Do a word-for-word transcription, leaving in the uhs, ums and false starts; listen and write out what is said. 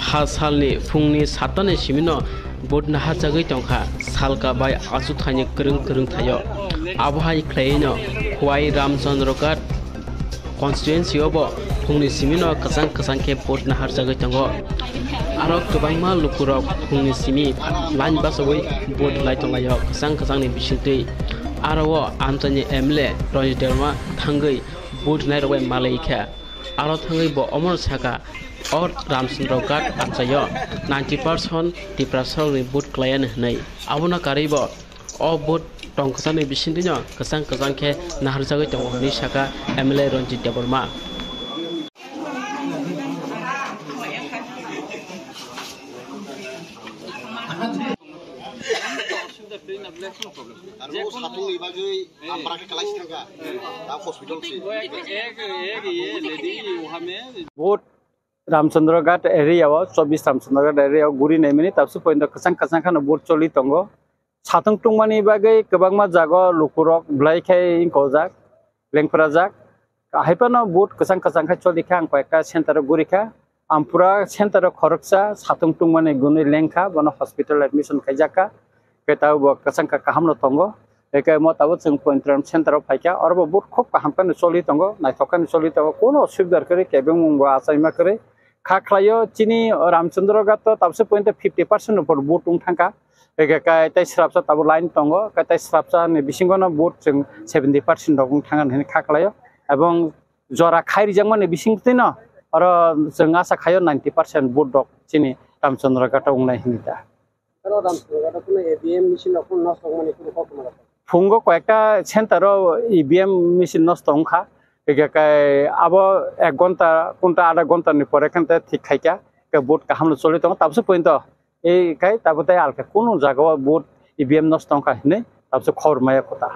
Sal salni phungni satani simino vote naharjagwi tongkha, salka bai achukthani kwrwng kwrwng thaio. Abohai khlaino Khwai Ramchandroghat constituency o bo phungni simino kwchang kwchang khe vote naharjagwi tongo. Aro kwbangma lukurok phungni simi line bachogwi vote lai tonglaio kwchang kwchangni bisingtwi. Aro o amchaini M L A Ranjit Debbarma thangwi vote nairok bai malai kha. Aro thangwi bo omono saka, o Ramchandroghat amchaio ninety percent Tiprasarokni vote kwlaiya hwnwi. Abono karwi bo o vote tongkwchangni bisingtwino kwchang kwchang khe naharjagwi tongo hwnwi saka M L A Ranjit Debbarma. Vote Ramchandroghat area o, chobbish Ramchandroghat area o guri naimani tabsu pointo kwchang kwchang kheno vote choli tongo. Satung tungmani bagwi kwbangma jaga o lukurok belai khe wngkojak, lengphrajak. Haiphano vote kwchang kwchang khai choli kha, ang koi ekta center o guri kha. Ang pura center o khoroksa satung tungmani gunui lengkha, bono hospital admission khaijak kha. Khe tabuk bo kwchang kha, kaham no tongo. Eke mo tabuk chwng Pointiram center o phaikha, oro bo vote khub kaham khe no choli tongo, naithok khe no choli tongo, kono osubidar kwrwi, kebengmung bo achaima kwrwi. Kha khlaio chini Ramchandroghat o tabse pointo fifty percent upor vote wng thangkha. Eke kai tei swrapsa tabuk line tongo, kai tei swrapsa ni bisingo no vote chwng seventy percent rok wng thang hinwi kha khlaio. Ebong jora khai rijakmani bisingtwino oro chwng acha khaio ninety percent vote rok chini Ramchandroghat o wngnai hinwi ta. Oro Ramchandroghat o kuno A V M machine rok kuno nosto wngmani kuno koktwma rok. Phungo koyekta center o E V M machine nosto wngkha. Eke kai abo ek ghonta kunta adha ghonta ni pore khe thik khaikha, ke vote kaham no choli tongo tabse pointo. Ei kai tabo tei alka kunu jaga o vote E V M nosto wngkha hinwi tabse khobor maya kota.